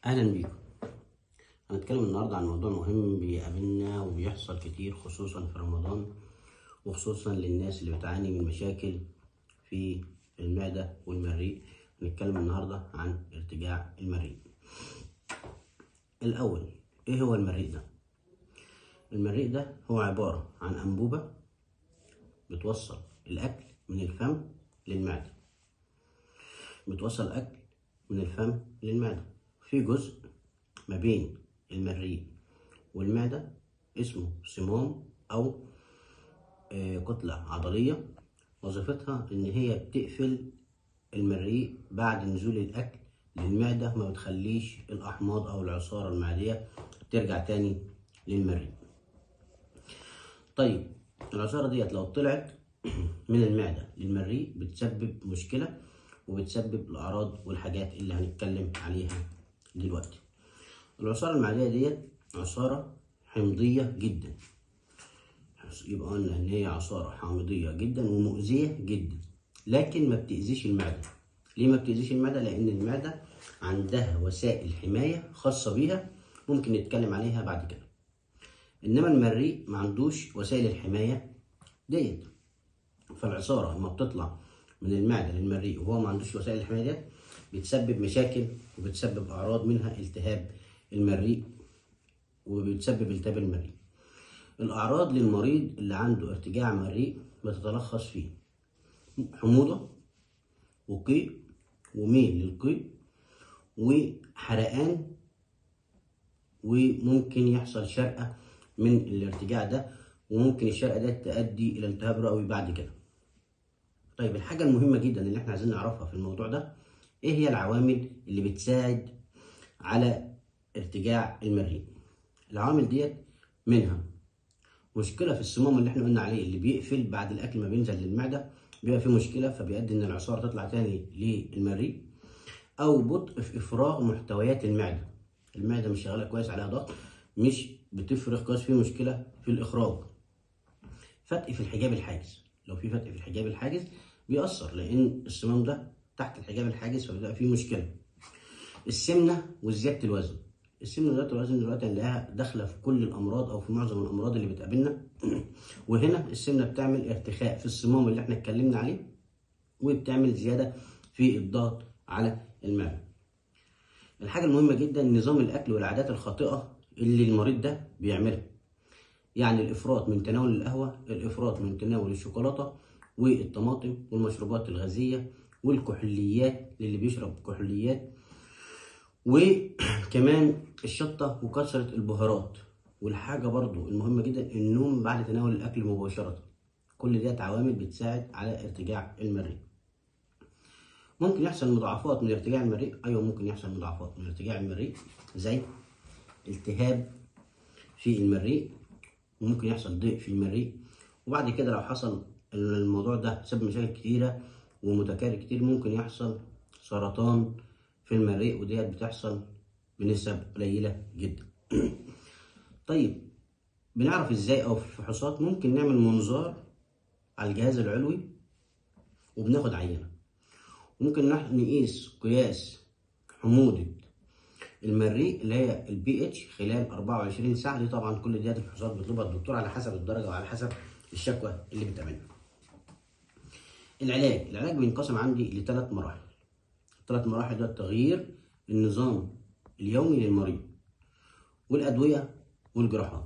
اهلا بيكم. هنتكلم النهارده عن موضوع مهم بيقابلنا وبيحصل كتير، خصوصا في رمضان، وخصوصا للناس اللي بتعاني من مشاكل في المعدة والمريء. هنتكلم النهارده عن ارتجاع المريء. الاول، ايه هو المريء ده؟ المريء ده هو عبارة عن انبوبة بتوصل الاكل من الفم للمعدة، بتوصل الاكل من الفم للمعدة. في جزء ما بين المريء والمعدة اسمه صمام أو كتلة عضلية، وظيفتها إن هي بتقفل المريء بعد نزول الأكل للمعدة، ما بتخليش الأحماض أو العصارة المعدية ترجع تاني للمريء. طيب العصارة ديت لو طلعت من المعدة للمريء بتسبب مشكلة، وبتسبب الأعراض والحاجات اللي هنتكلم عليها دلوقتي. العصارة المعدية ديت عصارة حمضية جدا، يبقى قلنا ان هي عصارة حامضية جدا ومؤذية جدا، لكن ما بتأذيش المعدة. ليه ما بتأذيش المعدة؟ لأن المعدة عندها وسائل حماية خاصة بيها ممكن نتكلم عليها بعد كده. إنما المريء ما عندوش وسائل الحماية ديت، فالعصارة لما بتطلع من المعدة للمريء وهو ما عندوش وسائل الحماية ديت بتسبب مشاكل وبتسبب أعراض، منها التهاب المريء، وبتسبب التهاب المريء. الأعراض للمريض اللي عنده ارتجاع مريء بتتلخص فيه حموضة وقيء وميل للقيء وحرقان، وممكن يحصل شرقة من الارتجاع ده، وممكن الشرقة ده تؤدي إلى التهاب رئوي بعد كده. طيب الحاجة المهمة جدا اللي احنا عايزين نعرفها في الموضوع ده، ايه هي العوامل اللي بتساعد على ارتجاع المريء؟ العوامل ديت منها مشكلة في الصمام اللي احنا قلنا عليه، اللي بيقفل بعد الأكل ما بينزل للمعدة، بيبقى فيه مشكلة فبيؤدي إن العصارة تطلع تاني للمريء، أو بطء في إفراغ محتويات المعدة. المعدة مش شغالة كويس، عليها ضغط، مش بتفرغ كويس، فيه مشكلة في الإخراج. فتق في الحجاب الحاجز، لو في فتق في الحجاب الحاجز بيأثر، لأن الصمام ده تحت الحجاب الحاجز فبيبقى فيه مشكلة. السمنة وزيادة الوزن. السمنة وزيادة الوزن دلوقتي هنلاقيها داخلة في كل الأمراض أو في معظم الأمراض اللي بتقابلنا. وهنا السمنة بتعمل ارتخاء في الصمام اللي احنا اتكلمنا عليه، وبتعمل زيادة في الضغط على المعدة. الحاجة المهمة جدا نظام الأكل والعادات الخاطئة اللي المريض ده بيعملها، يعني الإفراط من تناول القهوة، الإفراط من تناول الشوكولاتة والطماطم والمشروبات الغازية والكحوليات للي بيشرب كحوليات، وكمان الشطة وكثرة البهارات. والحاجة برضو المهمة جدا النوم بعد تناول الأكل مباشرة. كل ديت عوامل بتساعد على ارتجاع المريء. ممكن يحصل مضاعفات من ارتجاع المريء؟ أيوة ممكن يحصل مضاعفات من ارتجاع المريء، زي التهاب في المريء، وممكن يحصل ضيق في المريء، وبعد كده لو حصل الموضوع ده سبب مشاكل كتيرة ومتكرر كتير ممكن يحصل سرطان في المريء، وديت بتحصل بنسب قليلة جدا. طيب بنعرف ازاي او في الفحوصات؟ ممكن نعمل منظار على الجهاز العلوي وبناخد عينة، وممكن نقيس قياس حموضة المريء اللي هي البي اتش خلال 24 ساعة. دي طبعا كل ديت الفحوصات بيطلبها الدكتور على حسب الدرجة وعلى حسب الشكوى اللي بتقابلنا. العلاج بينقسم عندي لثلاث مراحل. الثلاث مراحل ده تغيير النظام اليومي للمريض، والأدوية، والجراحات.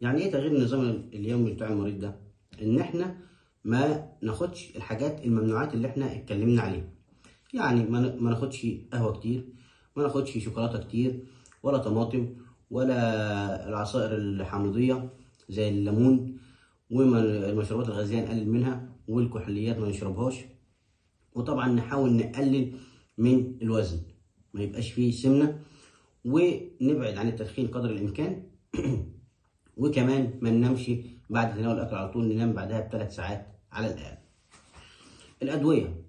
يعني ايه تغيير النظام اليومي بتاع المريض ده؟ ان احنا ما ناخدش الحاجات الممنوعات اللي احنا اتكلمنا عليها، يعني ما ناخدش قهوة كتير، ما ناخدش شوكولاتة كتير، ولا طماطم، ولا العصائر الحامضية زي الليمون، والمشروبات الغازية نقلل منها، والكحوليات ما نشربهاش، وطبعا نحاول نقلل من الوزن، ما يبقاش فيه سمنة، ونبعد عن التدخين قدر الإمكان، وكمان ما ننامش بعد تناول الأكل على طول، ننام بعدها ب3 ساعات على الأقل. الأدوية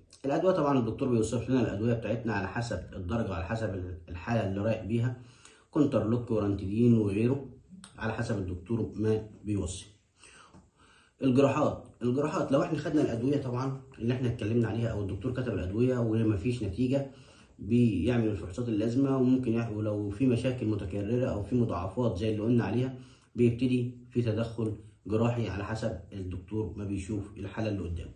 طبعا الدكتور بيوصف لنا الأدوية بتاعتنا على حسب الدرجة وعلى حسب الحالة اللي رايح بيها، كونترلوك ورانتيدين وغيره على حسب الدكتور ما بيوصي. الجراحات لو احنا خدنا الأدوية طبعا اللي احنا اتكلمنا عليها أو الدكتور كتب الأدوية ومفيش نتيجة، بيعمل الفحوصات اللازمة، وممكن ولو في مشاكل متكررة او في مضاعفات زي اللي قلنا عليها بيبتدي في تدخل جراحي على حسب الدكتور ما بيشوف الحالة اللي قدامه.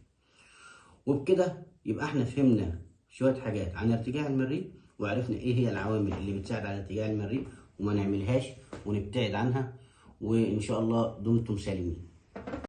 وبكده يبقى احنا فهمنا شوية حاجات عن ارتجاع المريء، وعرفنا ايه هي العوامل اللي بتساعد على ارتجاع المريء وما نعملهاش ونبتعد عنها، وان شاء الله دمتم سالمين.